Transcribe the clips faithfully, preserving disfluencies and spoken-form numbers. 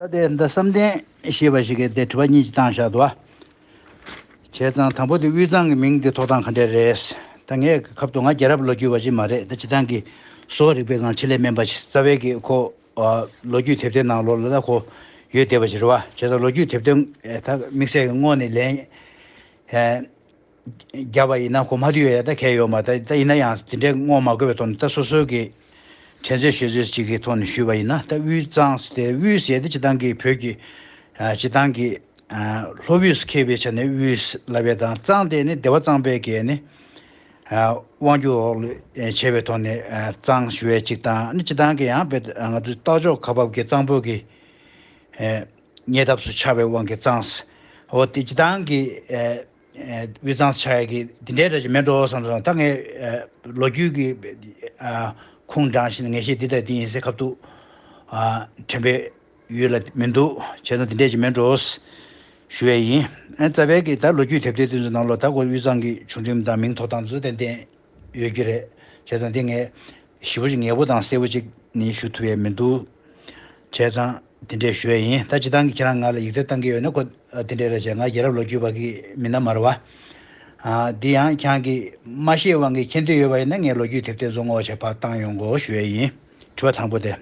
ད་དེ་འདི་བསམ་གཏན་ཞེས་པ་ཞིག་གིས་དེ་དྲི་བ་གཉིས་ཀྱི་བཏང་བཞག་འདུག་བ། བྱས་ཙང་དང་པོ་དེ་དབུས་གཙང་གི་མིང་དེ་ཐོགས་སྟངས་ག་འདྲས་རེད། ད་ངས་ཁབ་ཏུ་ང་རྒྱལ་རབས་ལོ་རྒྱུས་པ་ཅིག་མ་རེད། ད་སྤྱི་བཏང་གི་གསོ་བ་རིག་པའི་སྒང་ཆེད་ལས་སྨན་པ་ཞིག་རྩ་བའི་གི་ཁོ་ཨ་ལོ་རྒྱུས་དེབ་ཐེར་ནང་ལོགས་ལ་ད་ཁོ་ཡོད་བསྡད་པ་ཞིག་རེད་བ། བྱས་ཙང་ལོ་རྒྱུས་དེབ་ཐེར་ཨེ་ད་དམིགས་བསལ་གི་དངོས་ནས་ལན་ཨེ་བརྒྱབ་པ་ཡིན་ན་གོ་མ་ཐུབ་ཡོད་ཡ། ད་གལ་ཡོད་མ་ད་ད་ཡིན་ན་ཡང་དེ་འདྲའི་དངོས་མ་དགོས་པའི་ཐོག་ནས་ད་སོ་སོའི་གི་དྲན་ཚོད་ཤེས་ཚོད་ཅིག་གི་ཐོག་ནས་ཞུས་པ་ཡིན་ན། ད་དབུས་གཙང་ཟེར་ཏེ་དབུས་ཟེར་ཏེ་སྤྱི་བཏང་གི་བོད་ཀྱི་ཨ་སྤྱི་བཏང་གི་ཨ་ལྷོ་དབུས་སུ་ཁེལ་བའི་ཆ་ནས་དབུས་ལབ་པའི་དང་། གཙང་དེ་ནི་སྡེ་པ་གཙང་པའི་གི་ནི་ཨ་དབང་སྒྱུར་འོག་ལ་བྱས་པའི་ཐོག་ནས་ཨ་གཙང་ཞུ་བའི་ཅིག་དང་། ནི་སྤྱི་བཏང་གི་ཡང་བོད་ང་ཚོའི་རྟ་མཆོག་ཁ་འབབ་ཀྱི་གཙང་པོ་གི་ཨ་ཉེ་འདབས་སུ་ཆགས་པའི་དབང་གིས་གཙང་། འོ་དེ་སྤྱི་བཏང་གི་ཨ་ཨ་དབུས་གཙང་ཆགས་ཡ་གི་འདི་འདྲའི་འདྲ་ཞིག་མེད་འགྲོ་བསམ་སོང་། ད་ངས་ཨ་ལོ་རྒྱུས་ཀྱི་ཨ་ཁུངས་དྲངས་ཤིང་ངེས་ཤེས་འདི་དང་འདི་ཡིན་ཟེར་ཁ་ཐུག་ཨ་དྲན་པའི་ཡུལ་ལ་མི་འདུག་བྱས་ཙང་འདི་འདྲས་ཅིག་མེད་འགྲོ་ཞུ་ཡས་ཡིན། ཨ་རྩ་བའི་གི་ད་ལོ་རྒྱུས་དེབ་ཐེར་དེ་ཚོའི་ནང་ལོགས་ད་ཁོ་དབུས་གཙང་གི་བྱུང་རིམ་དང་མིང་ཐོགས་སྟངས་དེ་ཚོ་ཏན་ཏན་ཡོད་ཀྱི་རེད། བྱས་ཙང་འདི་ངས་ཞེ་པོ་ཅིག་ངེས་པོ་དང་གསལ་པོ་ཅིག་ནི་ཞུ་ཐུབ་ཡས་མི་འདུག་བྱས་ཙང་འདི་འདྲས་ཞུ་ཡས་ཡིན། ད་སྤྱི་བཏང་གི་ཁྱེད་རང་ང་ལ་ཡིག་ཚད་བཏང་གི་ཡོད་ན་ཁོ་འདི་འདྲས་རེད་བྱས། ང་རྒྱལ་རབས་ལོ་རྒྱུས་པ་གི་མི་སྣ་མ་རེད་བ། ཨ་འདི་ཡང་ཁྱེད་རང་གིས་མ་ཤེས་དབང་གིས་མཁྱེན་འདོད་ཡོད་པ་ཡིན་ན་ངས་ལོ་རྒྱུས་དེབ་ཐེར་བཟོ་ངོ་ཆེ་ཕར་བཏང་ཡོང་གོ་ཞུ་ཡས་ཡིན། དྲི་བ་དང་པོ་དེ།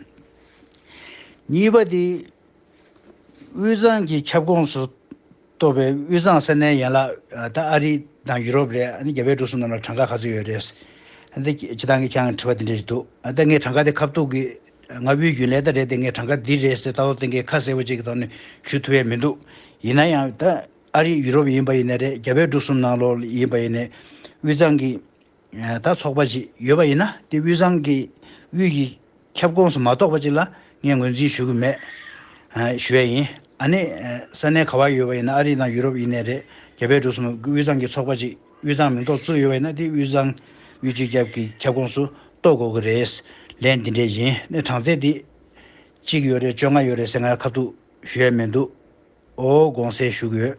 གཉིས་པ་དེ། དབུས་གཙང་གི་ཁྱབ་ཁོངས་སུ་གཏོགས་པའི་དབུས་གཙང་ས་གནས་ཡན་ལག་ད་ཨ་རི་དང་ཡུ་རོབ་རེད། ཨ་ནི་རྒྱ་བལ་འབྲུག་གསུམ་ནང་ལ་གྲངས་ཀ་ག་ཚོད་ཡོད་རེད། ཨ་ནི་སྤྱི་བཏང་གི་ཁྱེད་རང་དྲི་བ་དེ་འདྲ་ཞིག་འདུག་ཨ་ད་ངས་གྲངས་ཀ་དེ་ཁ་ཐུག་གི་ང་དབུས་རྒྱུན་ལས་ད་རེད་དེ། ངས་གྲངས་ཀ་འདི་རེད་ཟེར་ལྟ་རྟོག་གཏན་འཁེལ་ཁ་གསལ་པོ་ཅིག་གི་ཐོག་ནས་ཞུ་ཐུབ་ཡས་མི་འདུག་ཡིན་ན་ཡང་ད་ཨ་རི་ཡུ་རོབ་ཡིན་པ་ཡིན་ནའི་རེད། རྒྱ་བལ་འབྲུག་གསུམ་ནང་ལོགས་ཡིན་པ་ཡིན་ནའི་དབུས་གཙང་གི་ད་ཚོགས་པ་ཅིག་ཡོད་པ་ཡིན་ན་དེ་དབུས་གཙང་གི་དབུས་ཀྱི་ཁྱབ་ཁོངས་སུ་མ་གཏོགས་པ་ཅིག་ལ་ངས་ངོས་འཛིན་ཞུ་གི་མེད། ཨ་ཞུ་ཡས་ཡིན། ཨ་ནི་ཨ་ས་གནས་ག་བར་ཡོད་པ་ཡིན་ན་ཨ་རི་དང་ཡུ་རོབ་ཡིན་ནའི་རེད། རྒྱ་བལ་འབྲུག་གསུམ་དབུས་གཙང་གི་ཚོགས་པ་ཅིག་དབུས་གཙང་མིང་ཐོགས་བཙུགས་ཡོད་པ་ཡིན་ན་དེ་དབུས་གཙང་དབུས་སྤྱི་ཁྱབ་ཀྱི་ཁྱབ་ཁོངས་སུ་གཏོགས་དགོས་ཀྱི་རེད། ལན་འདི་འདྲས་ཡིན། ནི་གྲངས་ཚད་འདི་གཅིག་ཡོད་རེད། བཅོ་ལྔ་ཡོད་རེད་ཟེར་ང་ཁ་ཐུག་ཞུ་ཡས་མི་འདུག་ཨོ་དགོངས་སེལ་ཞུ་གི་ཡོད།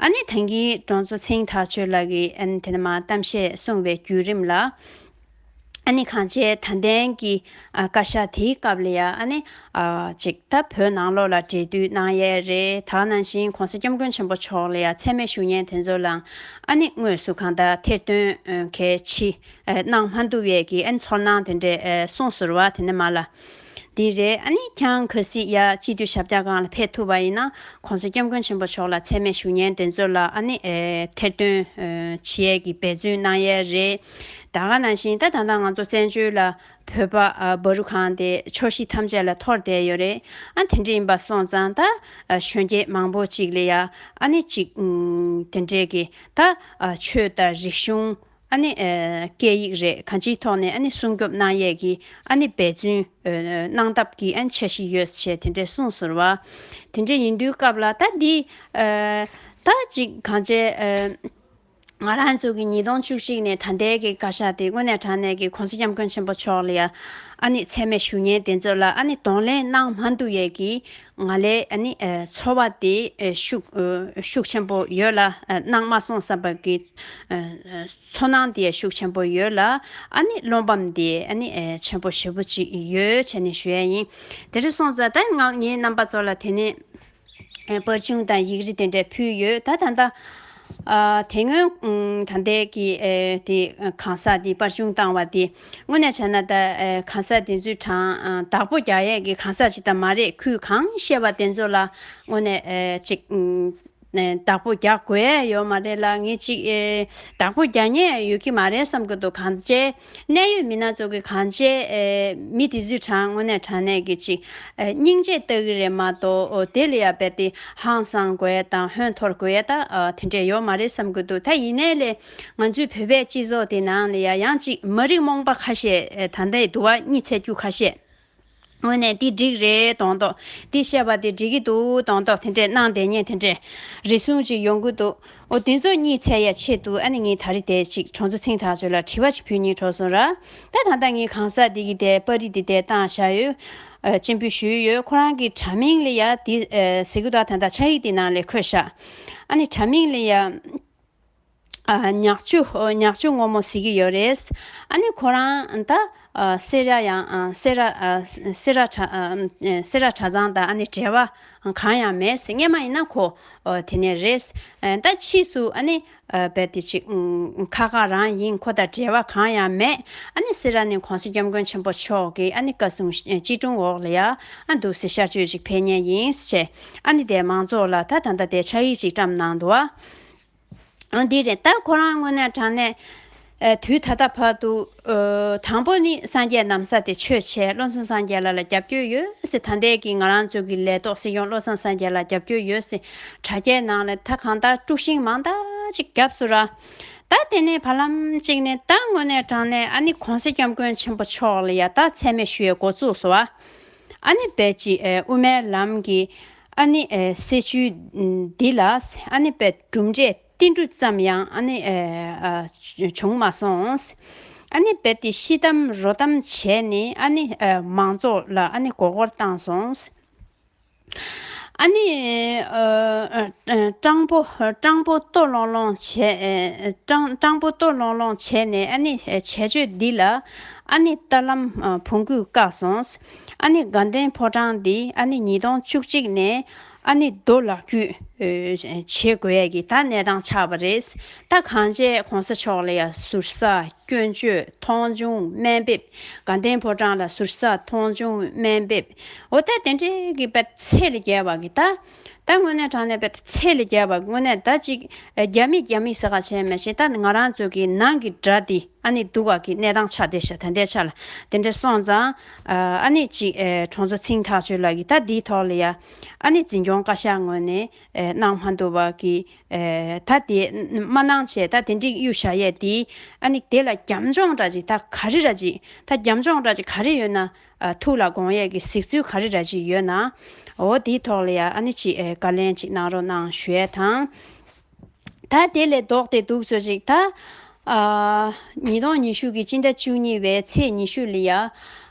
ཨ་ནི་ད་གིན་གྲོང་ཚོ་ཚེ་རིང་ཐག་ཆོད་ལགས་ཀྱིས་ཨ་ནི་དེ་ནས་མར་གཏམ་བཤད་གསུངས་པའི་བརྒྱུད་རིམ་ལ། ཨ་ནི་གངས་ཅན་དད་ལྡན་གྱི་ཨ་བཀའ་ཤག་དེའི་སྐབས་ལ་ཡ་ཨ་ནི་ཨ་ཅིག་ད་བོད་ནང་ལོགས་ལ་འབྲེལ་མཐུད་གནང་ཡས་རེད། ད་ག་ནང་བཞིན་༸གོང་ས་༸སྐྱབས་མགོན་ཆེན་པོ་མཆོག་ལ་ཡ་མཚན་སྨད་ཞུ་མཁན་དེ་ཚོ་ལའང་ཨ་ནི་དངོས་སུ་གང་ལྟར་ཐེར་འདོན་ཨ་གལ་ཆེ་ཨ་གནང་མ་ཐུབ་པའི་གི་ཨ་ནི་ཚོར་སྣང་དེ་འདྲས་ཨ་གསུངས་སོང་བ། དེ་ནས་མར་ལ། འདི་རེད། ཨ་ནི་ཁྱེད་རང་གལ་སྲིད་ཡ་སྤྱི་འཐུས་ཞབས་བཀྱག་སྒང་ལ་ཕེབས་ཐུབ་པ་ཡིན་ན་༸གོང་ས་༸སྐྱབས་མགོན་ཆེན་པོ་མཆོག་ལ་མཚན་སྨད་ཞུ་མཁན་དེ་ཚོ་ལ་ཨ་ནི་ཨེ་ཐེར་འདོན་ཨེ་བྱེད་ཡས་ཀྱི་འབད་བརྩོན་གནང་ཡས་རེད། ད་ག་ནང་བཞིན་ད་ད་ལྟ་ང་ཚོ་བཙན་བྱོལ་ལ་བོད་པ་ཨ་བ་རུ་གང་དེ་ཕྱོགས་བཞི་ཐམས་ཅད་ལ་འཐོར་བསྡད་ཡོད་རེད། ཨ་དེ་འདྲ་ཡིན་པ་སོང་ཙང་ད་ཨ་གཞོན་སྐྱེས་མང་པོ་ཅིག་ལ་ཡ་ཨ་ནི་ཅིག་ཨུམ་དེ་འདྲས་ཀྱི་ད་ཨ་ཆོས་དང་རིག་གཞུང་། ཨ་ནི་ཨེ་སྐད་ཡིག་རེད། གང་ཅིའི་ཐོག་ནས་ཨ་ནི་སྲུང་སྐྱོབ་གནང་ཡས་ཀྱི་ཨ་ནི་འབད་བརྩོན་ཨེ་གནང་ཐབས་ཀྱི་ཨ་ནི་འཆར་གཞི་ཡོད་ཅེས་དེ་འདྲས་གསུངས་སོང་བ། དེ་འདྲས་ཡིན་དུས་སྐབས་ལ་ད་འདི་ཨེ་ད་ཅིག་གང་བྱས་ཨེ་ང་རང་ཚོ་གི་ཉིས་སྟོང་བཅུ་གཅིག་ནས་ད་ལྟའི་གི་བཀའ་ཤག་དེ་དངོས་གནས་དྲང་གནས་ཀྱི་༸གོང་ས་༸སྐྱབས་མགོན་ཆེན་པོ་མཆོག་ལ་ཡ་ཨ་ནི་མཚན་སྨད་ཞུ་མཁན་དེ་ཚོ་ལ་ཨ་ནི་གདོང་ལེན་གནང་མ་ཐུབ་ཡས་ཀྱི་ང་ལའི་ཨ་ནི་ཨེ་ཚོར་བ་དེ་ཨེ་ཤུགས་ཨེ་ཤུགས་ཆེན་པོ་ཡོད་ལ། ཨེ་གནང་མ་སོང་བསམ་པ་གི་ཨེ་ཚོར་སྣང་དེ་ཤུགས་ཆེན་པོ་ཡོད་ལ། ཨ་ནི་བློ་ཕམ་དེ་ཨ་ནི་ཨེ་ཆེན་པོ་ཞེ་པོ་ཅིག་ཡོད་བྱས་ནས་ཞུ་ཡ་ཡིན། དེ་འདྲ་སོང་ཙང་ད་ང་ངའི་རྣམ་པ་ཚོ་ལ་དེ་ནས་ཨེ་པར་ཆུང་དང་ཡིག་རིགས་དེ་འདྲ་ཕུལ་ཡོད། ད་ད་ལྟ་ཨ་དེ་སྔོན་ཨུམ་ད་ལྟའི་གི་ཨེ་དེ་གང་ཟག་དེ་པར་ཆུང་བཏང་བ་དེ་དངོས་གནས་བྱས་ན་ད་ཨེ་གང་ཟག་དེ་ཚོའི་གྲངས་ཨ་བདག་པོ་རྒྱག་ཡས་ཀྱི་གང་ཟག་ཅིག་ད་མ་རེད། ཁུལ་གང་བཤད་པ་དེ་ཚོ་ལ་དངོས་གནས་ཨེ་ཅིག་ཨུམ། ནས་བདག་པོ་རྒྱག་དགོས་ཡ་ཡོད་མ་རེད་ལ། ངས་ཅིག་ཨེ་བདག་པོ་རྒྱག་མཁན་ཡོད་ཀྱི་མ་རེད་བསམ་གྱི་འདུག་གང་ཅི་གནད་ཡོད་མི་སྣ་ཚོ་གི་གང་ཅི་ཨེ་མི་དེ་ཚོའི་གྲངས་དངོས་གནས་དྲང་གནས་ཀྱི་ཅིག་ཨེ་སྙིང་རྗེ་ལྟ་གི་རེད་མ་གཏོགས། ཨོ་དེ་ལ་ཡ་རྦད་དེ་ཧང་སང་དགོས་ཡ་དང་ཧོན་འཐོར་དགོས་ཡ་ད་ཨ་དེ་འདྲས་ཡོད་མ་རེད་བསམ་གྱི་འདུག་ད་ཡིན་ནའི་ལས་ང་ཚོའི་བོད་པའི་སྤྱི་ཚོགས་དེ་ནང་ལ་ཡ་ཡང་ཅིག་མ་རིག་རྨོངས་པ་ཁ་ཤས་ཨེ་ད་ལྟའི་འདུག་བ། གཉིད་ཚད་རྒྱུ་ཁ་ཤས། དངོས་གནས་འདི་འགྲིག་རེད་མདོག་མདོག་འདི་བཤད་པ་འདི་འགྲིག་གི་འདུག་མདོག་མདོག་དེ་འདྲས་གནང་བསྡད་མཁན་དེ་འདྲས་རེ་ཟུང་ཅིག་ཡོང་གི་འདུག་ཨོ་དེ་ཚོ་གཉིད་ཚད་ཡ་ཆེད་དུ་ཨ་ནི་ངས་ད་རེས་དེ་ཅིག་གྲོང་ཚོ་ཚེ་རིང་ཐག་ཆོད་ལ་དྲི་བ་ཅིག་ཕུལ་སྙིང་བྲོ་སོང་ར། ད་ད་ལྟ་ངས་གང་ཟག་འདི་གི་དེ་པར་རིས་འདི་དེ་བཏང་བཞག་ཡོད། ཨ་སྤྱན་འབུལ་ཞུས་ཡོད། ཁོ་རང་གི་དྲ་མིང་ལ་ཡ་འདི་ཨ་ཟེར་གི་འདུག་ད་ལྟ་ཕྱག་ཡིག་འདི་ནང་ལ་འཁོད་ཤག་ཨ་ནི་དྲ་མིང་ལ་ཡ། ཨ་ཉག་ཆུ་ཉག་ཆུ་སྔོན་མོ་ཟེར་གྱི་ཡོད་རེད། ཨ་ནི་ཁོ་རང་ད་ཨ་སེ་ར་ཡང་ཨ་སེ་ར་ཨ་སེ་ར་གྲྭ་ཨ་སེ་ར་གྲྭ་ཚང་དང་ཨ་ནི་འབྲེལ་བ་གང་ཡང་མེད། སྔས་མ་ཡིན་ན་ཁོ་ཨ་དེ་ནས་རེད། ཨ་ད་ཕྱིས་སུ་ཨ་ནི་ཨ་བས་དེ་ཅིག་ཨ་ཁ་ཁ་རང་ཡིན། ཁོ་དང་འབྲེལ་བ་གང་ཡང་མེད། ཨ་ནི་སེ་ར་ནས་གོང་ས་སྐྱབས་མགོན་ཆེན་པོ་མཆོག་གི་ཨ་ནི་བཀའ་གསུང་སྤྱི་དྲུང་འོག་ལ་ཡ་ཨ་འདུག་སེ་ཤར་བསྐྱོད་ཅིག་ཕེབས་མཁན་ཡིན་ཞེས་ཨ་ནི་དེ་མང་ཚོགས་ལ་ད་ད་ལྟ་དེ་ཕྱག་ཡིག་ཅིག་བཀྲམ་གནང་འདུག་ཨ། འོ་འདི་རེད། ད་ཁོ་རང་དངོས་གནས་དྲང་གནས་ཨ་དུས་ད་ལྟ་བར་དུ་ཨ་དང་པོ་ནི་སངས་རྒྱས་ན་བཟའ་དེ་ཆོས་བྱས། བློ་བཟང་སངས་རྒྱས་ལགས་ལ་རྒྱབ་སྐྱོར་ཡོད་ཟེར། ད་ལྟའི་གི་ང་རང་ཚོ་གི་ལས་ཐོག་སྲིད་སྐྱོང་བློ་བཟང་སངས་རྒྱས་ལ་རྒྱབ་སྐྱོར་ཡོད་ཟེར་དྲ་རྒྱའི་ནང་ལ་ད་གང་ལྟར་དཀྲུག་ཤིང་མང་དག་ཅིག་བརྒྱབ་སོང་ར། ད་དེ་ནས་བར་ལམ་གཅིག་ནས་ད་དངོས་གནས་དྲང་གནས་ཨ་ནི་གོང་ས་སྐྱབས་མགོན་ཆེན་པོ་མཆོག་ལ་ཡ་ད་མཚན་སྨད་ཞུ་ཡས་འགོ་བཙུགས་སོང་བ། ཨ་ནི་བས་ཅི་ཨ་དབུ་མའི་ལམ་གྱི་ཨ་ནི་ཨ་སྲིད་བྱུས་འདི་ལ་ཨ་ནི་བས་གྲུབ་འབྲས་ཏིལ་འབྲུ་ཙམ་ཡང་ཨ་ནི་ཨ་ཨ་བྱུང་མ་སོང་། ཨ་ནི་རྦད་དེ་ཤི་གཏམ་རོ་གཏམ་བྱས་ནས་ཨ་ནི་ཨ་མང་ཚོགས་ལ་ཨ་ནི་མགོ་སྐོར་བཏང་སོང་། ཨ་ནི་ཨ་ཨ་སྤྲང་པོ་སྤྲང་པོ་ལྟོ་ལོང་ལོང་བྱས་ཨ་སྤྲང་སྤྲང་པོ་ལྟོ་ལོང་ལོང་བྱས་ནས་ཨ་ནི་བྱས་སྤྱོད་འདི་ལ་ཨ་ནི་རྟ་ལམ་ཨ་བོང་གུས་བཀག་སོང་། ཨ་ནི་དགའ་ལྡན་ཕོ་བྲང་འདི་ཨ་ནི་ཉིས་སྟོང་བཅུ་གཅིག་ནས་ཨ་ནི་རྡོ་ལག་བརྒྱུད་ཨེ་བྱེད་དགོས་ཡས་ཀྱི་ད་གནས་སྟངས་ཆགས་པ་རེད། ད་གང་བྱས་གོང་ས་མཆོག་ལ་ཡ་ཟུར་ཟ་སྐྱོན་བརྗོད་མཐོང་ཆུང་དམའ་འབེབས། དགའ་ལྡན་ཕོ་བྲང་ལ་ཟུར་ཟ་མཐོང་ཆུང་དམའ་འབེབས། འོ་ད་དེ་འདྲའི་གི་བས་ཚད་ལས་བརྒལ་བ་གི་ད་ད་དངོས་གནས་དྲང་གནས་བས་ཚད་ལས་བརྒལ་བ་དངོས་གནས་ད་ཅིག་རྒྱ་མི་རྒྱ་མི་ཟེར་ག་བྱས་མེད་ཤེས། ད་ང་རང་ཚོ་གི་ནང་གི་དགྲ་འདི་ཨ་ནི་སྡུག་པ་གི་གནས་སྟངས་ཆགས་བསྡད་ཤག་ད་ལྟའི་ཆ་ལ་དེ་འདྲ་སོང་ཙང་ཨ་ནི་ཅིག་ཨེ་གྲོང་ཚོ་ཚེ་རིང་ཐག་ཆོད་ལགས་ཀྱིས་ད་འདིའི་ཐོག་ལ་ཡ་ཨ་ནི་འཛིན་སྐྱོང་བཀའ་ཤག་ངོས་ནས་ཨེ་གནང་མ་ཐུབ་པ་གི་ཨེ་ད་དེ་མ་གནང་བྱས་ད་དེ་འགྲིག་གཡུག་བཞག་ཡས་དེ་ཨ་ནི་དེ་ལ་རྒྱབ་ལྗོངས་འདྲ་ཅིག་ད་ག་རེ་འདྲ་ཅིག་ད་རྒྱབ་ལྗོངས་འདྲ་ཅིག་ག་རེ་ཡོད་ན། ཨ་ཐུགས་ལ་དགོངས་ཡས་ཀྱི་གཟིགས་ཚུལ་ག་རེ་འདྲ་ཅིག་ཡོད་ན། འོ་དེའི་ཐོག་ལ་ཡ་ཨ་ནི་ཅིག་ཨེ་བཀའ་ལན་ཅིག་གནང་རོགས་གནང་ཞུ་ཡས་དང་། ད་དེ་ལས་ལྡོག་སྟེ་འདུག་སེ་ཅིག་ད་ཨ་ཉིས་སྟོང་ཉི་ཤུ་གི་སྤྱི་ཟླ་བཅུ་གཉིས་པའི་ཚེས་ཉི་ཤུ་ལ་ཡ་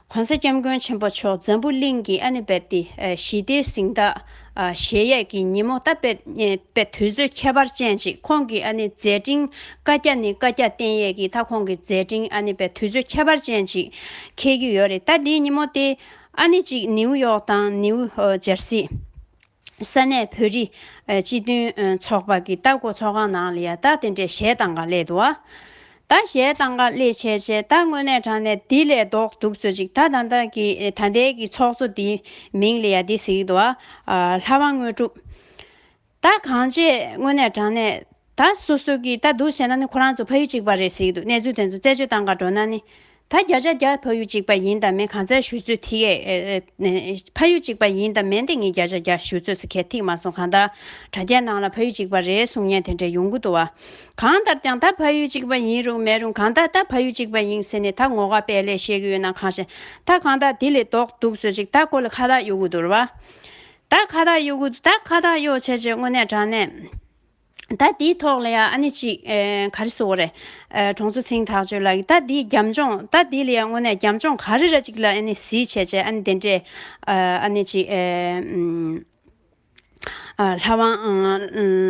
གོང་ས་སྐྱབས་མགོན་ཆེན་པོ་མཆོག་འཛམ་བུ་གླིང་གི་ཨ་ནི་རྦད་དེ་ཨ་ཞི་བདེའི་གཟེངས་རྟགས་ཨ་བཞེས་ཡས་ཀྱི་ཉིན་མོ་ད་རྦད་ཨ་རྦད་དུས་ཚོད་ཁྱད་པར་ཅན་ཅིག་ཁོང་གི་ཨ་ནི་མཛད་འཕྲིན་བཀའ་རྒྱ་ནས་བཀའ་རྒྱ་བསྟན་ཡས་ཀྱི་ད་ཁོང་གི་མཛད་འཕྲིན་ཨ་ནི་རྦད་དུས་ཚོད་ཁྱད་པར་ཅན་ཅིག་འཁེལ་གྱི་ཡོད་རེད། ད་འདིའི་ཉིན་མོ་དེ་ཨ་ནི་ཅིག་ནིའུ་ཡོག་དང་ནིའུ་ཨ་ཇར་སི། ས་གནས་བོད་རིགས་ཨ་སྤྱི་མཐུན་ཨ་ཚོགས་པ་གི་ལྟ་སྐོར་ཚོགས་ཁང་ནང་ལ་ཡ་ད་དེ་འདྲའི་གཞས་བཏང་ག་སླེབས་འདུག་ཨ། ད་གཞས་བཏང་ག་སླེབས་བྱས་བྱས་ད་དངོས་གནས་དྲང་གནས་འདི་ལས་ལྡོག་འདུག་སེ་ཅིག་ད་ད་ལྟ་གི་ད་ལྟའི་གི་ཚོགས་གཙོ་འདིའི་མིང་ལ་ཡ་འདི་ཟེར་གྱི་འདུག་ཨ། ལྷ་དབང་དངོས་གྲུབ། ད་གང་བྱས་དངོས་གནས་དྲང་གནས་ད་སོ་སོ་གི་ད་འདུག་བྱས་ན་ནི་ཁོ་རང་ཚོ་ཕ་ཡུལ་གཅིག་པ་རེད་ཟེར་གྱི་འདུག་གནས་ཚུལ་དེ་ཚོ་རྩད་གཅོད་བཏང་ག་འགྲོ་ན་ནི། ད་བརྒྱ་ཆ་བརྒྱ་ཕ་ཡུལ་གཅིག་པ་ཡིན་དང་མིན་གང་ཚད་ཞུ་ཚོད་དེ་གས་ཨེ་ཨེ་ཕ་ཡུལ་གཅིག་པ་ཡིན་དང་མིན་དེ་ངས་བརྒྱ་ཆ་བརྒྱ་ཞུ་ཚོད་ཟེར་གས་ཐིག་མ་སོང་། གང་ལྟར་དྲ་རྒྱའི་ནང་ལ་ཕ་ཡུལ་གཅིག་པ་རེད་གསུང་མཁན་དེ་འདྲ་ཡོང་གི་འདུག་བ། གང་ལྟར་ཀྱང་ད་ཕ་ཡུལ་གཅིག་པ་ཡིན་རུང་མེད་རུང་གང་ལྟར་ད་ཕ་ཡུལ་གཅིག་པ་ཡིན་ཟེར་ནས་ད་ངོ་དགའ་དཔལ་ལས་བཤད་གི་ཡོད་ན་གང་ཤེས། ད་གང་ལྟར་དེ་ལས་ལྡོག་འདུག་ཟེར་ཅིག་ད་ཁོ་ལ་ཁ་བཏགས་གཡོག་གི་འདུག་རེད་བ། ད་ཁ་བཏགས་གཡོག་གི་འདུག་ད་ཁ་བཏགས་གཡོག་བྱས་བྱས་དངོས་གནས་དྲང་གནས། ད་དེའི་ཐོག་ལ་ཡང་ཨ་ནི་ཅིག་ཨེ་ག་རེ་ཟེར་དགོས་རེད། ཨེ་གྲོང་ཚོ་ཚེ་རིང་ཐག་ཆོད་ལགས་ཀྱིས་ད་དེའི་རྒྱབ་ལྗོངས་ད་དེ་ལ་ཡང་དངོས་གནས་རྒྱབ་ལྗོངས་ག་རེ་ར་ཅིག་ལ་ཨ་ནི་གཟིགས་བྱས་བྱས་ཨ་ནི་དེ་འདྲས་ཨ་ཨ་ནི་ཅིག་ཨེ་ཨུམ་ཨ་ལྷ་དབང་ཨ་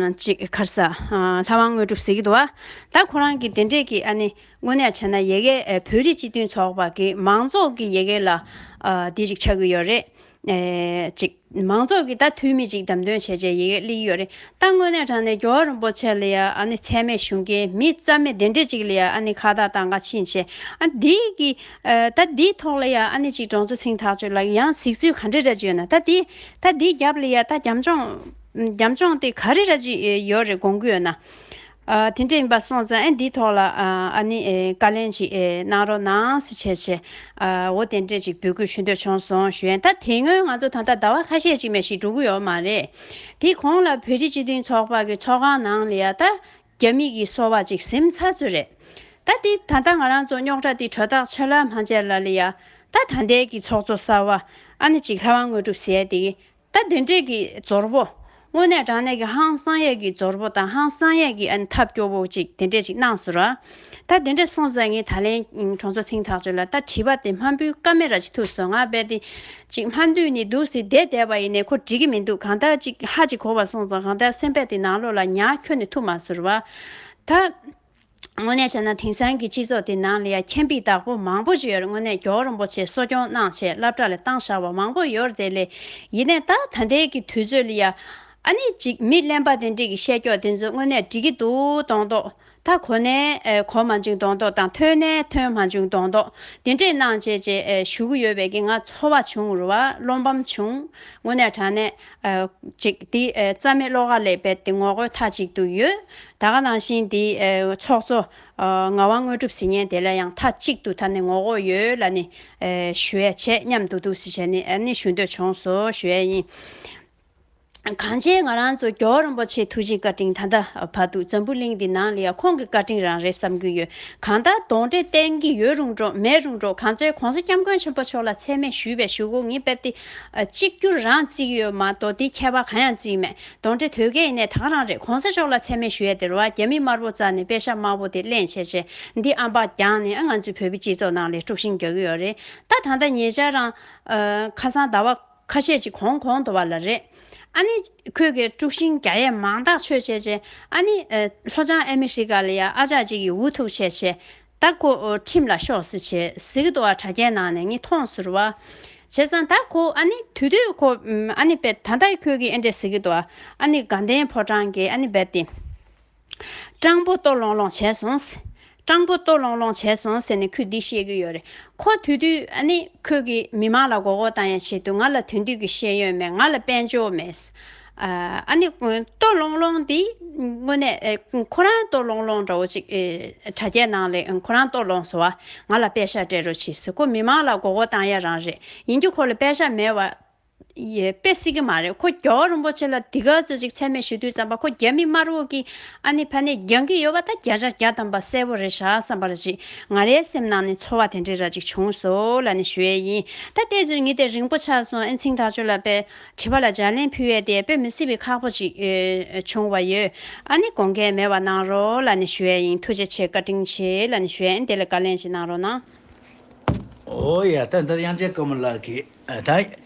ཨ་ཅིག་ག་རེ་ཟ་ཨ་ལྷ་དབང་དངོས་གྲུབ་ཟེར་གྱི་འདུག་བ། ད་ཁོ་རང་གིས་དེ་འདྲས་ཀྱི་ཨ་ནི་དངོས་གནས་བྱས་ན་ཡ་གི་ཨེ་བོད་རིགས་སྤྱི་མཐུན་ཚོགས་པ་གི་མང་ཚོགས་ཀྱི་ཡ་གི་ལ་ཨ་དེ་ཅིག་ཆགས་ཀྱི་ཡོད་རེད། ཨེ་ཅིག་མང་ཚོགས་ཀྱི་ད་འཐུས་མི་ཅིག་བདམས་ཐོན་བྱས་བྱས་ཡི་གེ་སླེབས་ཡོད་རེད། ད་དངོས་གནས་དྲང་གནས་རྒྱལ་བ་རིན་པོ་ཆེ་ལ་ཡ་ཨ་ནི་མཚན་སྨད་ཞུ་མཁན་མི་རྩ་མེད་དེ་འདྲས་ཅིག་ལ་ཡ་ཨ་ནི་ཁ་བཏགས་བཏང་ག་ཕྱིན་བྱས་ཨ་འདི་གི་ཨ་ད་འདིའི་ཐོག་ལ་ཡ་ཨ་ནི་ཅིག་གྲོང་ཚོ་ཚེ་རིང་ཐག་ཆོད་ལགས་ཡང་གཟིགས་ཚུལ་ག་འདྲས་རེ་བྱོས་ན་ད་འདི་ད་འདིའི་རྒྱབ་ལ་ཡ་ད་རྒྱབ་ལྗོངས་རྒྱབ་ལྗོངས་དེ་ག་རེ་རེ་ཅིག་ཡོད་རེད་དགོངས་ཀྱི་ཡོད་ན། ཨ་དེ་འདྲ་ཡིན་པ་སོང་ཙང་ཨ་འདིའི་ཐོག་ལ་ཨ་ཨ་ནི་ཨེ་བཀའ་ལན་ཅིག་ཨེ་གནང་རོགས་གནང་ཟེར་བྱས་བྱས་ཨ་འོ་དེ་འདྲས་ཅིག་འབོད་སྐུལ་ཞུ་འདོད་བྱུང་སོང་ཞུ་ཡན། ད་དེ་སྔོན་ང་ཚོ་ད་ལྟ་ཟླ་བ་ཁ་ཤས་ཅིག་མ་གཏོགས་འགྲོ་གི་ཡོད་མ་རེད། དེ་གོང་ལ་བོད་རིགས་སྤྱི་མཐུན་ཚོགས་པ་གི་ཚོགས་ཁང་ནང་ལ་ཡ་ད་རྒྱ་མི་གི་སོ་པ་ཅིག་ཟིན་ཚར་ཚོད་རེད། ད་དེ་ད་ལྟ་ང་རང་ཚོ་རྙོག་དྲ་དེ་གྲོས་ཐག་ཆོད་ལ་མ་བྱས་ལ་ལ་ཡ་ད་ད་ལྟའི་གི་ཚོགས་གཙོ་གསར་བ་ཨ་ནི་ཅིག་ལྷ་དབང་དངོས་གྲུབ་ཟེར་ཡ་དེ་གི་ད་དེ་འདྲས་ཀྱི་ཛོར་པོ། དངོས་གནས་དྲང་གནས་ཀྱི་ཧང་སང་ཡས་ཀྱི་ཛོར་པོ་དང་ཧང་སང་ཡས་ཀྱི་ཨ་ནི་ཐབས་སྐྱོ་པོ་ཅིག་དེ་འདྲས་ཅིག་གནང་སོང་ར། ད་དེ་འདྲས་སོང་ཙང་ངས་ད་ལན་གྲོང་ཚོ་ཚེ་རིང་ཐག་ཆོད་ལ་ད་དྲི་བ་དེ་སྨ་འབུལ་ཀ་མེད་ར་ཅིག་ཐུག་སོང་། ང་རྦད་དེ་ཅིག་སྨ་འདུས་ནས་འདུག་སེ་བསྡད་བསྡད་པ་ཡིན་ནའི་ཁོ་འགྲིག་གི་མི་འདུག་གང་ལྟར་ཅིག་ཧ་ཅིག་གོ་བ་སོང་ཙང་གང་ལྟར་སེམས་པ་དེ་ནང་ལོགས་ལ་ཉག་ཁྱོན་ནས་ཐུབ་མ་སོང་ར་བ། ད། དངོས་གནས་བྱས་ན་དེང་སང་གི་སྤྱི་ཚོགས་དེ་ནང་ལ་ཡ་མཁན་པའི་བདག་པོ་མང་པོ་ཅིག་ཡོད་རེད། དངོས་གནས་རྒྱལ་བ་རིན་པོ་ཆེ་གསོ་སྐྱོང་གནང་བྱས་སློབ་གྲྭ་ལ་བཏང་བཞག་པ་མང་པོ་ཡོད་རེད་དེ་ལས། ཡིན་ནའི་ད་ད་ལྟའི་གི་དུས་ཚོད་ལ་ཡ་ཨ་ནི་ཅིག་མི་གླེན་པ་དེ་འདྲས་ཀྱི་བཤད་ཀྱོག་དེ་ཚོ་དངོས་གནས་འགྲིག་གི་འདུག་མདོག་མདོག་ད་གོ་ནས་ཨེ་གོ་མ་བྱུང་མདོག་མདོག་དང་ཐོས་ནས་ཐོས་མ་བྱུང་མདོག་མདོག་དེ་འདྲས་གནང་བྱས་བྱས་ཨེ་ཞུ་གི་ཡོད་པའི་གི་ང་ཚོར་བ་བྱུང་རེད་བ། བློ་ཕམ་བྱུང་། དངོས་གནས་དྲང་གནས་ཨེ་ཅིག་འདི་ཨེ་རྩ་མེད་བློ་ཁ་ལས་རྦད་དེ་ངོ་རྒོལ་མཐའ་གཅིག་ཏུ་ཡོད། ད་ག་ནང་བཞིན་འདི་ཨེ་ཚོགས་གཙོ་ཨེ་ངག་དབང་དངོས་གྲུབ་ཟེར་མཁན་དེ་ལ་ཡང་མཐའ་གཅིག་ཏུ་ད་ནི་ངོ་རྒོལ་ཡོད་ལབ་ནས་ཨེ་ཞུ་ཡ་བྱས། མཉམ་དུ་འདུག་སེ་བྱས་ནས་ཨ་ནི་ཞུ་འདོད་བྱུང་སོང་ཞུ་ཡ་ཡིན། གང་བྱས་ང་རང་ཚོ་རྒྱལ་བ་རིན་པོ་ཆེ་ཐུགས་རྗེའི་བཀའ་དྲིན་ད་ལྟ་བར་དུ་འཛམ་བུ་གླིང་འདི་ནང་ལ་ཡང་ཁོང་གི་བཀའ་དྲིན་རང་རེད་བསམ་གྱི་ཡོད། གང་ལྟར་གདོན་འདྲེ་བསྟེན་གྱི་ཡོད་རུང་འགྲོ་མེད་རུང་འགྲོ། གང་ཚེ་གོང་ས་སྐྱབས་མགོན་ཆེན་པོ་མཆོག་ལ་མཚན་སྨད་ཞུས་པའི་ཞུ་སྒོ་ངས་རྦད་དེ་གཅིག་གྱུར་རང་བརྩི་གི་ཡོད་མ་གཏོགས་དེ་ཁྱད་པར་གང་ཡང་བརྩི་གི་མེད། གདོན་འདྲེ་དོལ་རྒྱལ་ཡིན་ནའི་ད་ག་རང་རེད། གོང་ས་མཆོག་ལ་མཚན་སྨད་ཞུ་ཡ་དེ་རེད་བ། རྒྱ་མི་དམར་པོ་རྩ་ནས་པེ་ཤ་དམར་པོ་དེ་ལེན་བྱས་བྱས་འདི་ཨམ་པག་རྒྱག་ནས་ཨ་ང་ཚོའི་བོད་པའི་སྤྱི་ཚོགས་ནང་ལ་དཀྲུག་ཤིང་རྒྱག་གི་ཡོད་རེད། ད་ད་ལྟ་ཉེ་ཆར་རང་ཁ་སང་ཟླ་བ་ཁ་ཤས་ཅིག་གོང་གོང་དུ་བ་ལ་རེད། ཨ་ནི་ཁོས་གི་དཀྲུག་ཤིང་རྒྱག་ཡས་མང་ཐག་ཆོད་བྱས་བྱས། ཨ་ནི་ལྷོ་བྱང་ཨ་མི་རི་ཀ་ལ་ཡ་ཨ་ཅག་ཅིག་གིས་འུ་ཐུག་བྱས་བྱས། ད་ཁོ་ཁྲིམས་ལ་ཤོག་ཟེར་བྱས་ཟེར་གི་འདུག་ཨ། དྲ་རྒྱའི་ནང་ནས་ངས་མཐོང་ཟེར་བ། བྱས་ཙང་ད་ཁོ་ཨ་ནི་དུས་དུས་ཁོ་ཨ་ནི་པས་ད་ལྟ་ཁོས་གི་ཨེ་འདྲས་ཟེར་གི་འདུག་ཨ། ཨ་ནི་དགའ་ལྡན་ཕོ་བྲང་གི་ཨ་ནི་རྦད་དེ། སྤྲང་པོ་ལྟོ་ལོང་ལོང་བྱས་སོང་། སྤྲང་པོ་ལྟོ་ལོང་ལོང་བྱས་སོང་ཟེར་ནས་ཁོས་འདི་བཤད་གི་ཡོད་རེད། ཁོ་དུས་དུས་ཨ་ནི་ཁོས་གི་མི་མང་ལ་མགོ་སྐོར་བཏང་ཡ་ཆེད་དུ་ང་ལ་དེང་དུས་ཀྱི་ཤེས་ཡོན་མེད། ང་ལ་དཔལ་འབྱོར་མེད། ཨ་ནི་ལྟོ་ལོང་ལོང་འདི་དངོས་གནས་ཁོ་རང་ལྟོ་ལོང་ལོང་འདྲ་བོ་ཅིག་དྲ་རྒྱའི་ནང་ལ་ཁོ་རང་ལྟོ་ལོང་སོང་བ། ང་ལ་པེ་ཤ་སྤྲད་རོགས་བྱེད་ཟེར། ཁོ་མི་མང་ལ་མགོ་སྐོར་བཏང་ཡ་རང་རེད། ཡིན་རྒྱུ་ཁོ་ལ་པེ་ཤ་མེད་བ། ཡེ་དཔེ་སྲིད་ཀྱི་མ་རེད། ཁོ་རྒྱལ་བ་རིན་པོ་ཆེ་ལ་འདི་ག་ཚོད་ཅིག་མཚན་སྨད་ཞུ་དུས་ཙམ་པ་ཁོ་རྒྱ་མི་དམར་པོ་གིས་ཨ་ནི་ཕ་ནས་རྒྱང་གི་ཡོད་པ་ད་བརྒྱ་ཆ་བརྒྱ་ཐམ་པ་གསལ་པོ་རེད་ཤག་བསམ་པ་ར་ཅིག་ང་རའི་སེམས་ནང་ནས་ཚོར་བ་དེ་འདྲའི་ར་ཅིག་བྱུང་སོང་ལབ་ནས་ཞུ་ཡས་ཡིན། ད་ལྟའི་ཚོད་ངས་དེ་རིང་པོ་ཆགས་སོང་། ཨེ་ཚིག་ཐག་ཆོད་ལ་དཔེ་དྲི་བ་ལ་ལྗགས་ལན་ཕུལ་ཡས་དེ་དཔེ་མི་སྲིད་པའི་ཁག་པོ་ཅིག་ཨེ་བྱུང་བ་ཡོད། ཨ་ནི་དགོངས་འགལ་མེད་པ་གནང་རོགས་ལབ་ནས་ཞུ་ཡས་ཡིན། ཐུགས་རྗེ་ཆེ་བཀའ་དྲིན་ཆེ་ལབ་ནས་ཞུ་ཡས་ཡིན། དེ་ལ་བཀའ་ལན་ཞིག་གནང་རོགས་གནང་། ཨོ་ཡ། ད་ད་དབྱངས་ཅན་དཀར་མོ་ལགས་ཀྱིས་ད་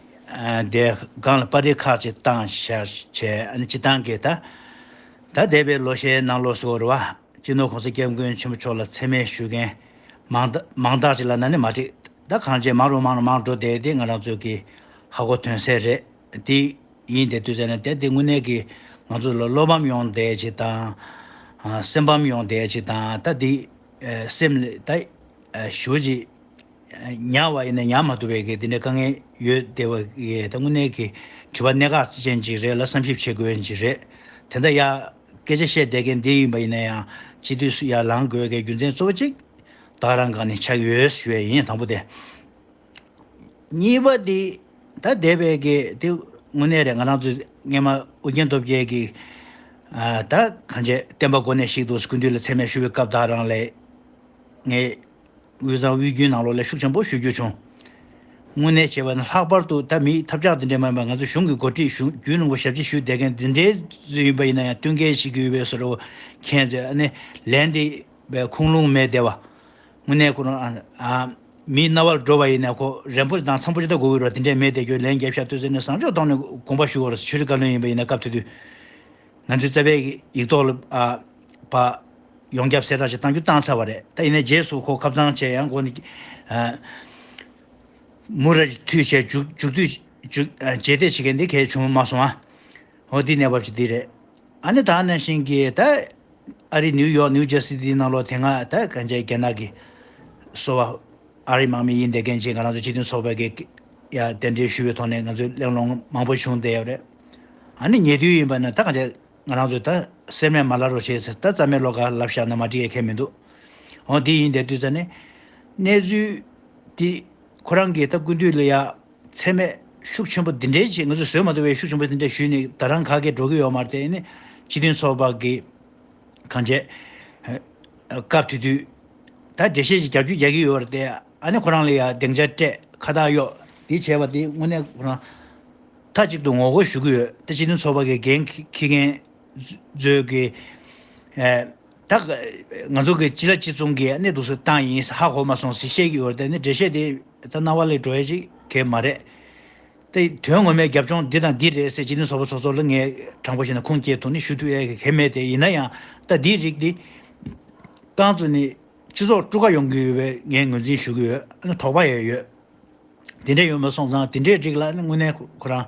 དེ་སྒང་ལ་པར་རིས་ཁག་ཅིག་བཏང་བཞག་བྱས། ཨ་ནི་སྤྱིར་བཏང་གི་ད་ད་འདས་པའི་ལོ་ཤས་ནང་ལོགས་སུ་རེད་བ། སྤྱི་ནོར་གོང་ས་སྐྱབས་མགོན་ཆེན་པོ་མཆོག་ལ་མཚན་སྨད་ཞུ་མཁན་མང་ད་མང་དག་ཅིག་ལབ་ན་ནི་མ་འགྲིག་ད་གང་བྱས་མང་རུ་མང་རུ་མང་འགྲོ་བསྡད་དེ་ང་རང་ཚོ་གི་ཧ་གོ་དོན་གསལ་རེད། དེ་ཡིན་དེ་དུས་ཙམ་ནས་དེ་དེ་དངོས་གནས་ཀྱི་ང་ཚོ་ལ་བློ་ཕམ་ཡོང་བསྡད་ཅིག་དང་། སེམས་ཕམ་ཡོང་བསྡད་ཅིག་དང་། ད་དེ་སེམས་ལ་ད་ཞུ་ཅིག་ཉར་བ་ཡིན་ན་ཉར་མ་ཐུབ་པའི་གི་དེ་འདྲའི་དཀའ་ངལ་ཡོད་བསྡད་པ་གི་ད་དངོས་གནས་ཀྱི་དྲི་བ་གནད་འགག་ཅན་ཅིག་རེད་ལ་བསམ་ཞིབ་བྱེད་དགོས་ཡོན་ཅིག་རེད། དེ་འདྲ་ཡ་སྐད་ཆ་བཤད་བསྡད་མཁན་འདི་ཡིན་པ་ཡིན་ན་ཡང་སྤྱི་འཐུས་སུ་ཡར་ལངས་དགོས་གི་རྒྱུ་མཚན་གཙོ་བོ་གཅིག་ད་ག་རང་སྒང་ནས་ཆགས་ཡོད་ཞུ་ཡས་ཡིན། དང་པོ་དེ། གཉིས་པ་དེ་ད་འདས་པའི་གི་དེ་དངོས་གནས་རེད། ང་རང་ཚོ་སྔས་མ་ཨོ་རྒྱན་སྟོབས་རྒྱལ་གི་ད་གང་བྱས་བསྟན་པ་མགོ་ནས་བཤིག་འདུག་སྐུ་མདུན་ལ་མཚན་སྨད་ཞུ་བའི་སྐབས་ད་ག་རང་ལས་ངས། དབུས་གཙང་དབུས་རྒྱུན་ནང་ལོགས་ལ་ཤུགས་ཆེན་པོ་ཞུ་རྒྱུ་བྱུང་། དངོས་གནས་བྱས་པ་ན་ལྷག་པར་དུ་ད་མིའི་ཐབས་ཆག་འདི་འདྲའི་མ་ཡིན་པ་ང་ཚོ་གཞུང་གི་འགོ་ཁྲིད་གཞུང་རྒྱུན་རིང་པོ་ཞབས་ཕྱི་ཞུས་བསྡད་མཁན་འདི་འདྲའི་ཚོ་ཡིན་པ་ཡིན་ན་ཡང་བསྟུན་མཁས་བྱེད་ཀྱི་ཡོད་པའི་བཟོ་འདྲ་བོ་མཁྱེན་ཚེ་ཨ་ནི་ལན་འདི་ཁུངས་ལུང་མེད་བསྡད་པ། དངོས་གནས་ཁོ་རང་ཨ་མིའི་རྣ་བར་འགྲོ་བ་ཡིན་ན་ཁོ་རན་པོ་དང་འཚམ་པོ་ཅིག་ལྟ་དགོས་ཀྱི་རེད་བ། འདི་འདྲའི་མེད་བསྡད་རྒྱུ་ལན་རྒྱབ་ཤག་ལྟོས་ཚེ་ནི་བཟང་ཕྱོགས་ཐོག་ནས་དགོངས་པ་ཞུ་དགོས་རེད། ཆོས་རིག་བཀའ་བློན་ཡིན་པ་ཡིན་ན་སྐབས་དེ་དུས། ང་ཚོའི་རྩ་བའི་ཡིག་ཐོག་ལ་ཨ་ཕ་ཡོངས་ཁྱབ་གསལ་བསྒྲགས་ཤིག་བཏང་རྒྱུ་བཏང་ཚར་བ་རེད། ད་ཡིན་ནའི་རྗེས་སུ་ཁོ་ཁ་བྱང་བྱས་ཡང་ཁོ་ནི་ཨ་མུ་ར་ཅིག་མཐུད་བྱས་མཇུག་མཇུག་མཐུད་མཇུག་ཨ་རྗེས་འདེད་བྱེད་མཁན་འདི་གལ་བྱུང་མ་སོང་ཨ། འོ་འདི་གནས་བབ་ཅིག་འདི་རེད། ཨ་ནི་ད་ནང་བཞིན་གྱི་ད་ཨ་རི་ནིའུ་ཡོག་ནིའུ་ཇར་སི་འདི་ནང་ལོགས་དེ་སྔ་ད་གང་བྱས་རྒྱ་ནག་གི་སོ་བ། ཨ་རིའི་དམག་མི་ཡིན་བསྡད་མཁན་ཅིག་ང་རང་ཚོ་སྤྱི་མཐུན་ཚོགས་པའི་གི་ཡ་གདན་འདྲེན་ཞུས་པའི་ཐོག་ནས་ང་ཚོའི་གླེང་སློང་མང་པོ་བྱུང་བསྡད་ཡོད་རེད། ཨ་ནི་ཉེ་དུས་ཡིན་པ་ན་ད་ག་འདྲ་ང་རང་ཚོས་ད་སེམས་ནས་མ་ལབ་རོགས་བྱེད་ཟེར། ད་རྩ་མེད་བློ་དགའ་ལབ་བཞག་ན་མ་འགྲིག་ཡ་ཁྱད་མི་འདུག་འོ་འདི་ཡིན་བསྡད་དུས་ཙ་ནས་གནས་ཚུལ་འདི་ཁོ་རང་གིས་ད་སྐུ་མདུན་ལ་ཡ་མཚན་སྨད་ཤུགས་ཆེན་པོ་འདི་འདྲའི་བྱེད། ང་ཚོས་བཟོད་མ་ཐུབ་པའི་ཤུགས་ཆེན་པོ་འདི་འདྲ་ཞུས་ནས་ད་རང་ག་གེ་འགྲོ་གི་ཡོད་མ་རེད་དེ། ཨ་ནི་སྤྱི་མཐུན་ཚོགས་པ་གི་གང་བྱས། སྐབས་དེ་དུས་ད་འགྲེལ་བཤད་ཅིག་རྒྱག་རྒྱུ་རྒྱག་གི་ཡོད་རེད་དེ། ཨ་ནི་ཁོ་རང་ལ་ཡ་སྡིངས་ཆ་སྤྲད་ཁ་བཏགས་གཡོག་འདི་བྱས་པ་དེ་དངོས་གནས་ཁོ་རང་མཐའ་གཅིག་ཏུ་ངོ་རྒོལ་ཞུ་གི་ཡོད། ད་སྤྱི་མཐུན་ཚོགས་པ་གི་འགན་འཁྱེར་མཁན་ཚོས་གི་ཨེ་ད་ང་ཚོ་གི་སྤྱི་ལ་སྤྱི་མཚུངས་ཀྱི་གནས་འདུག་སེ་བཏང་ཡིན་ཧ་གོ་མ་སོང་ཟེར་བཤད་ཀྱི་ཡོད་རེད་དེ། ཨ་ནི་འགྲེལ་བཤད་དེ་ད་རྣ་བ་ལས་འགྲོ་ཡ་ཅིག་གང་ཡང་མ་རེད། དེ་དོན་ངོ་མའི་རྒྱབ་ལྗོངས་འདི་དང་འདི་རེད་ཟེར་སྤྱི་མཐུན་ཚོགས་པ་ཚོགས་གཙོ་ལ་ངས་དྲང་པོ་བཤད་ན་ཁུངས་སྐྱེལ་ཐུབ་ནི་ཞུ་ཐུབ་ཡ་གི་གང་ཡང་མེད་དེ། ཡིན་ན་ཡང་ད་འདིའི་རིགས་འདི་ རྐང་བཙུགས་ནས་སྤྱི་ཚོགས་དཀྲུག་ཁ་ཡོང་གི་ཡོད་པའི་ངས་ངོས་འཛིན་ཞུ་གི་ཡོད། ཨ་ནི་དོགས་པ་ཡང་ཡོད། དེ་འདྲ་ཡོད་མ་སོང་ཙང་དེ་འདྲའི་རིགས་ལ་ཨ་ནི་དངོས་གནས་ཁོ་རང་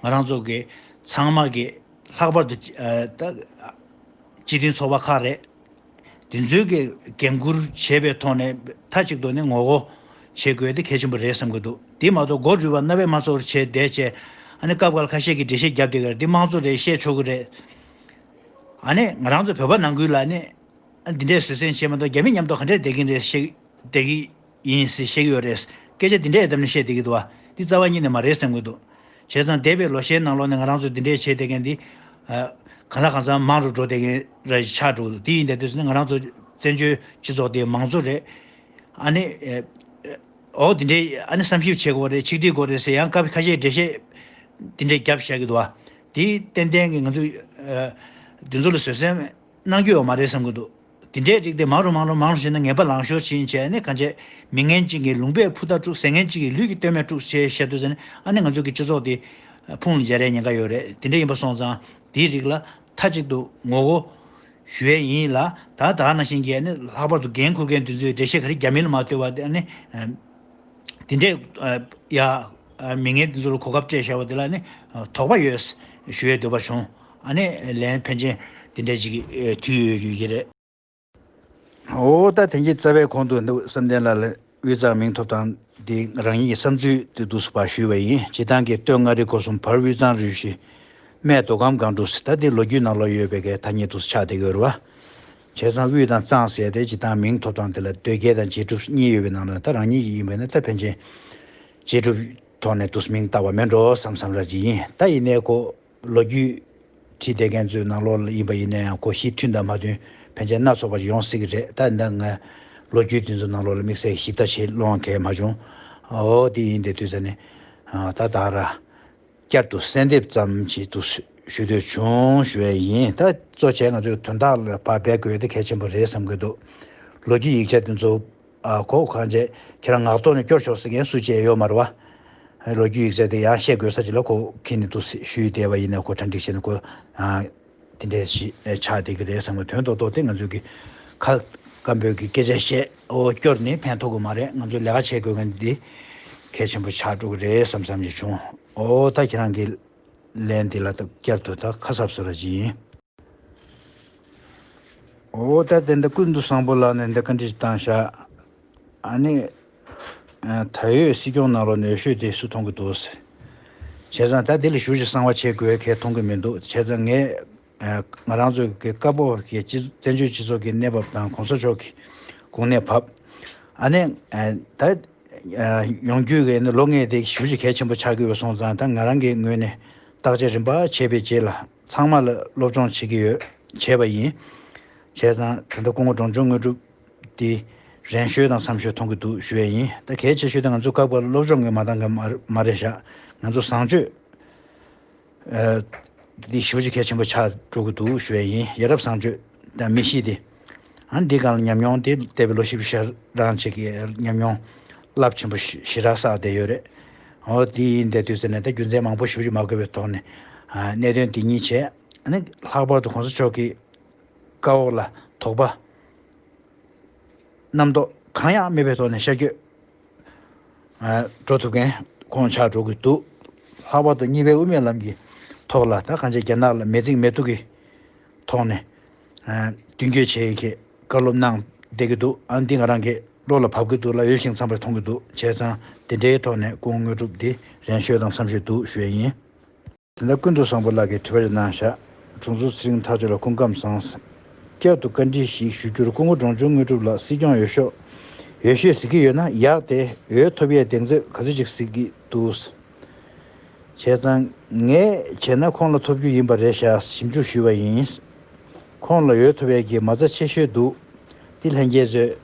ང་རང་ཚོ་གི་ཚང་མ་གི་ལྷག་པར་དུ་ཨ་ད་སྤྱི་མཐུན་ཚོགས་པ་ཁག་རེད། དེ་ཚོའི་གི་འགན་འཁུར་བྱས་པའི་ཐོག་ནས་མཐའ་གཅིག་ཏུ་ནི་ངོ་རྒོལ་བྱེད་དགོས་དེ་གལ་ཆེན་པོ་རེད་བསམ་གི་འདུག་དེ་མ་གཏོགས་མགོ་འགྲོས་པ་རྣ་བས་མ་ཚོར་བྱས་བསྡད་བྱས་ཨ་ནི་སྐབས་འགའ་ལ་ཁ་ཤས་ཀྱིས་འགྲེལ་བཤད་བརྒྱབ་བསྡད་གི་རེད། འདི་དམངས་གཙོ་རེད་བཤད་ཆོག་གི་རེད། ཨ་ནི་ང་རང་ཚོ་བོད་པ་ནང་ཁུལ་ལ་ནི་ཨ་འདི་འདྲའི་བཟོད་བསྲན་བྱས་མ་གཏོགས་རྒྱ་མི་མཉམ་དུ་ག་འདྲས་བསྡད་ཀྱིན་རེད་བཤད་བསྡད་ཀྱི་ཡིན་ཟེར་བཤད་ཀྱི་ཡོད་རེད། སྐད་ཆ་འདི་འདྲས་བདམས་ནས་བཤད་བསྡད་ཀྱི་འདུག་བ། འདི་རྩ་བ་ཉིད་ནས་མ་རེད་བསམ་གྱི་འདུག་བྱས་ཙང་འདས་པའི་ལོ་ཤས་ནང་ལོགས་ནས་ང་རང་ཚོ་འདི་འདྲས་བྱས་བསྡད་མཁན་འདི་ཨ་གང་ལ་གང་འཚམ་མང་རུ་འགྲོ་བསྡད་མཁན་ར་ཆགས་འགྲོ་གི་འདུག་དེ་ཡིན་དུས་ང་རང་ཚོ་བཙན་བྱོལ་སྤྱི་ཚོགས་འདི་མང་གཙོ་རེད། ཨ་ནི་ཨ་ཨ་འོ་འདི་འདྲས་ཨ་ནི་བསམ་ཞིབ་བྱེད་དགོས་རེད། ཆིག་སྒྲིལ་དགོས་རེད་ཟེར་ཡང་སྐབས་ཁ་ཤས་འགྲེལ་བཤད་འདི་འདྲས་བརྒྱབ་བཞག་གི་འདུག་བ། དེ་ཏན་ཏན་གྱི་ང་ཚོ་ཨ་འདི་ཚོ་ལ་བཟོད་བསྲན་གནང་རྒྱུ་ཡོད་མ་རེད་བསམ་གྱི་འདུག་དེ་འདྲའི་རིགས་དེ་མང་རུ་མང་རུ་མང་རུ་ཕྱིན་ན་ངན་པ་ལངས་ཤོར་ཕྱིན་བྱས་ནས་གང་བྱས་མི་ངན་གཅིག་གིས་ལུང་པས་ཕུ་ཐག་དཀྲུགས། ཟས་ངན་གཅིག་གིས་ལུས་ཀྱི་སྟོད་སྨད་དཀྲུགས་བྱས་བཤད་དུས་ཙམ་ནས་ཨ་ནི་ང་ཚོ་གི་སྤྱི་ཚོགས་དེ་ཕུང་ལ་འབྱར་ཡའི་ཉེན་ཁ་ཡོད་རེད། དེ་འདྲ་ཡིན་པ་སོང་ཙང་དེའི་རིགས་ལ་མཐའ་གཅིག་ཏུ་ངོ་རྒོལ་ཞུ་ཡས་ཡིན་ལ། ད་ད་ནང་བཞིན་གྱི་ཨ་ནི་ལྷག་པར་དུ་འགན་འཁུར་མཁན་དེ་ཚོས་འགྲེལ་བཤད་ག་རེ་རྒྱག་མིན་ལ་མ་ལྟོས་པ་དེ་ཨ་ནི་དེ་འདྲས་ཡ་མི་ངན་དེ་ཚོ་ལ་གོ་སྐབས་སྤྲད་བཞག་པ་དེ་ལ་ནི་དོགས་པ་ཡོད་ཞུ་ཡས་འདོད་པ་བྱུང་། ཨ་ནི་ལན་ཕན་ཆད་དེ་འདྲས་ཅིག་གི་དུས་ཡོད་ཡོད་ཀྱི་རེད། འོ་ད་དེང་གི་རྩ་བའི་གོང་དུ་འདུག་བསམ་གཏན་ལགས་ལ་དབུས་གཙང་མིང་ཐོབ་སྟངས་འདི་རང་ཉིད་ཀྱི་བསམ་ཚུལ་དེ་འདུག་སུ་ཕར་ཞུས་པ་ཡིན། སྤྱིར་བཏང་གི་སྟོད་མངའ་རིས་སྐོར་གསུམ་བར་དབུས་གཙང་རུ་བཞི། སྨད་མདོ་ཁམས་སྒང་དྲུག་ཟེར་ད་འདི་ལོ་རྒྱུས་ནང་ལོགས་ཡོད་པའི་གི་ཐ་སྙད་དུ་ཆགས་བསྡད་ཡོད་རེད་བ། བྱས་ཙང་དབུས་དང་གཙང་ཟེར་ཏེ་སྤྱིར་བཏང་མིང་ཐོབ་སྟངས་དེ་ལ་འདོད་རྒྱལ་དང་རྗེས་གྲུབ་གཉིས་ཡོད་པའི་ནང་ལ་ད་རང་ཉིད་ཀྱི་ཡིན་པས་ན་ད་ཕན་ཆད་རྗེས་གྲུབ་ཐོག་ནས་དུས་མིང་བཏགས་པ་མེད་འགྲོ་བསམ་བསམ་ར་ཅིག་ཡིན། ད་ཡིན་ནའི་ཁོ་ལོ་རྒྱུས་བྲིས་བསྡད་མཁན་ཚོའི་ནང་ལོགས་ལ་ཡིན་པ་ཡིན་ན་ཡང་ཁོ་གཞི་མཐུན་དང་མ་མཐུན་ཕན་ཆད་སྣ་ཚོགས་པ་ཞིག་ཡོང་སྲིད་ཀྱི་རེད། ད་ཡིན་ན་ང་ལོ་རྒྱུས་དེ་ཚོའི་ནང་ལོགས་ལ་དམིགས་བསལ་ཞིབ་ལྟ་བྱེད་ལོང་གལ་མ་བྱུང་། འོ་དེ་ཡིན་དེ་དུས་ཚོད་ནས་ད་ད་ར། བསྐྱར་དུ་གསལ་འདེབས་ཙམ་ཞིག་ཏུ་ཞུ་འདོད་བྱུང་ཞུ་བ་ཡིན། ད་གཙོ་ཆེ་ང་ཚོས་དོན་དག་ལ་བབ་པའི་དགོས་དེ་གལ་ཆེན་པོ་རེད་བསམ་གྱི་འདུག་ལོ་རྒྱུས་ཡིག་ཆ་དེ་ཚོ་ཨ་གོ་གང་བྱས་ཁྱེད་རང་ངག་ཐོག་ནས་སྐྱོར་ཆོག་ཟེར་མཁན་སུ་བཅས་ཡོད་མ་རེད་བ། ལོ་རྒྱུས་ཡིག་ཆ་དེ་ཡང་བཤད་དགོས་ས་ཅིག་ལ་གོ་ཁྱེད་ནས་ཏུ་ཞུས་བསྡད་པ་ཡིན་ན་གོ་གྲ་སྒྲིག་བྱས་ནས་གོ་ཨ། དེ་འདྲས་ཞིག་ཆགས་བསྡད་ཀྱི་རེད་བསམ་གི། དོན་དག་ཏོ་དེ་ང་ཚོས་ཀྱི་ཁ་སྐམ་པོའི་གི་སྐད་ཆ་བཤད་འོ་སྐྱོར་ནས་ཕན་ཐོགས་གི་མ་རེད། ང་ཚོས་ལས་ཀ་བྱེད་དགོས་མཁན་འདི་གལ་ཆེན་པོ་ཆགས་འགྲོ་གི་རེད་བསམ་བསམ་ཞིག་བྱུང་། འོ་ད་ཁྱེད་རང་གི་ལན་འདི་ལ་ད་བསྐྱར་དུ་ད་ཁ་གསབ་བཟོ་ར་ཅིག་ཡིན། འོ་ད་དེ་འདི་ཀུན་ཏུ་བཟང་པོ་ལགས་ནས་འདི་བཀའ་འདྲི་ཞིག་བཏང་ཤག་ཨ་ནི། ཨ་ད་ཡོད་སྲིད་སྐྱོང་ནང་ལོགས་ནས་འོས་ཤོག་དེ་སུ་མཐོང་གི་འདུག་ཟེར། བྱས་ཙང་ད་དེ་ལ་ཞུ་ཞིག་གསང་བ་བྱེད་དགོས་གལ་མཐོང་གི་མི་འདུག་བྱས་ཙང་ངས་ཨ་ང་རང་ཚོ་གི་སྐབས་བབ་ཀྱི་སྤྱི་བཙན་བྱོལ་སྤྱི་ཚོགས་ཀྱི་གནས་བབ་དང་གོང་ས་མཆོག་གི་དགུང་གནས་བབ། ཨ་ནི་ཨ་ད་ཨ་ཡོང་རྒྱུ་གི་ནི་ལོ་ལྔའི་དེ་ཞུ་ཞིག་གལ་ཆེན་པོ་ཆགས་ཀྱི་ཡོད་སོང་ཙང་ད་ང་རང་གི་ངོས་ནས་བརྟག་དཔྱད་རིམ་པ་བྱས་པའི་རྗེས་ལ་ཚང་མ་ལ་སློབ་སྦྱོང་བྱེད་ཀྱི་ཡོད། བྱས་པ་ཡིན། བྱས་ཙང་ད་ལྟ་སྐུ་ངོ་འབྲོང་ཆུང་དངོས་གྲུབ། དེ་རན་ཤོས་དང་འཚམ་ཤོས་མཐོང་གི་འདུག་ཞུ་ཡས་ཡིན། ད་གལ་ཆེ་ཤོས་དེ་ང་ཚོ་སྐབས་བབ་ལ་སློབ་སྦྱོང་དགོས་མ་བཏང་གི་མ་མ་རེད་ཤག་ང་ཚོ་བཟང་སྤྱོད་ཨ་འདི་ཞེ་པོ་ཅིག་གལ་ཆེན་པོ་ཆགས་འགྲོ་གི་འདུག་ཞུ་ཡས་ཡིན། ཡ་རབས་བཟང་སྤྱོད་དང་མི་གཤིས་དེ་ཨ་འདི་སྒང་ལ་ཉམས་མྱོང་དེ་འདས་པའི་ལོ་བཞི་བཅུ་ཞེ་གྲངས་ཅིག་གི་ཉམས་མྱོང་རླབས་ཆེན་པོ་ཞེ་ཞེ་དྲག་བསགས་བསྡད་ཡོད་རེད། འོ་དེ་ཡིན་དེ་དུས་ཚོད་ནས་ད་རྒྱུ་མཚན་མང་པོ་ཞེ་པོ་ཅིག་མ་དགོས་པའི་ཐོག་ནས་ཨ་གནད་དོན་དེ་གཉིས་བྱས་ཨ་ནི་ལྷག་པར་དུ་གོང་ས་མཆོག་གི་བཀའ་འོག་ལ་དོགས་པ། རྣམ་རྟོག་གང་ཡང་མེད་པའི་ཐོག་ནས་ཤར་བསྐྱོད་ཨ་འགྲོ་ཐུབ་མཁན་ཁོང་ཆགས་འགྲོ་གི་འདུག་ལྷག་པར་དུ་གཉིས་པའི་དབུ་མའི་ལམ་གྱི་ཐོག་ལ་ད་གང་ཅི་རྒྱ་ནག་ལ་མེད་ཚིག་མེད་ཐུག་གི་ཐོག་ནས་ཨ་མདུན་སྐྱོད་བྱེད་ཀྱི་བཀའ་སློབ་གནང་བསྡད་ཀྱི་འདུག་ཨ་འདི་ང་རང་གི་བློ་ལ་བབས་ཀྱི་འདུག་ལ་འོས་ཤིང་འཚམས་པར་མཐོང་གི་འདུག་བྱས་ཙང་དེ་འདྲའི་ཐོག་ནས་སྐུ་ངོ་དངོས་གྲུབ་འདི་རན་ཤོས་དང་འཚམ་ཤོས་འདུག་ཞུ་ཡས་ཡིན། དེ་ལྟར་ཀུན་ཏུ་བཟང་པོ་ལགས་ཀྱིས་དྲི་བ་ཞིག་གནང་བཞག་དྲུང་འཚོ་ཚེ་རིང་ཐག་ཆོད་ལ་སྐུ་ཁམས་བཟང་། བསྐྱར་དུ་བཀའ་འདྲི་ཞིག་ཞུ་རྒྱུར་སྐུ་ངོ་འབྲོང་ཆུང་དངོས་གྲུབ་ལགས་སྲིད་སྐྱོང་འོས་ཤོག་འོས་ཤོག་གཟིགས་ཀྱི་ཡོད་ན་ཡག་སྟེ་འོས་ཐོབ་ཡས་གདེང་ཚོད་ག་ཚོད་ཅིག་གཟིགས་ཀྱི་འདུག་བྱས་ཙང་ངས་བྱས་ན་ཁོང་ལ་ཐོབ་རྒྱུ་ཡིན་པ་རེད་ཤག་ཞིབ་འཇུག་ཞུས་པ་ཡིན། ཁོང་ལ་འོས་ཐོབ་ཡས་ཀྱི་མ་རྩ་ཆེ་ཤོས་འདུག་འདི་ལྷན་རྒྱས་ཚོས་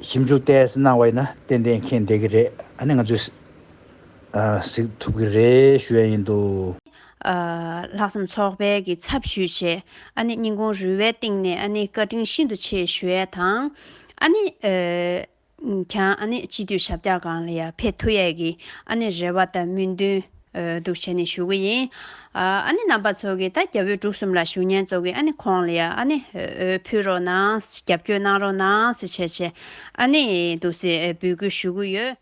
ཞིབ་འཇུག་ཏོག་ཙམ་གནང་བ་ཡིན་ན་ཏན་ཏན་མཁྱེན་བསྡད་ཀྱི་རེད། ཨ་ནི་ང་ཚོས། ཨ་གཟིགས་ཐུབ་ཀྱི་རེད་ཞུ་ཡ་ཡིན་འདུག་ཨ་ལྷག་བསམ་ཚོགས་པའི་གི་ཚབ་ཞུས་བྱས་ཨ་ནི་སྙིང་ཁོང་རུས་པའི་གཏིང་ནས་ཨ་ནི་བཀའ་དྲིན་ཤིན་ཏུ་ཆེ་ཞུ་ཡ་དང་། ཨ་ནི་ཨ་ཁྱང་ཨ་ནི་སྤྱི་འཐུས་ཞབས་བཀྱག་སྒང་ལ་ཡ་ཕེབས་ཐུབ་ཡ་གི་ཨ་ནི་རེ་བ་དང་སྨོན་འདུན་ འདུག་བྱས་ནས་ཞུ་གི་ཡིན། ཨ་ནི་རྣམ་པ་ཚོ་གིས་ད་རྒྱ་བོད་འབྲུག་གསུམ་ལ་བཞུགས་མཁན་ཚོ་གིས་ཨ་ནི་ཁོང་ལ་ཡ་ཨ་ནི་འོས་འོས་ཕུལ་རོགས་གནང་། རྒྱབ་སྐྱོར་གནང་རོགས་གནང་ཟེར་བྱས་བྱས་ཨ་ནི་འདུག་སེ་འབོད་སྐུལ་ཞུ་གི་ཡོད།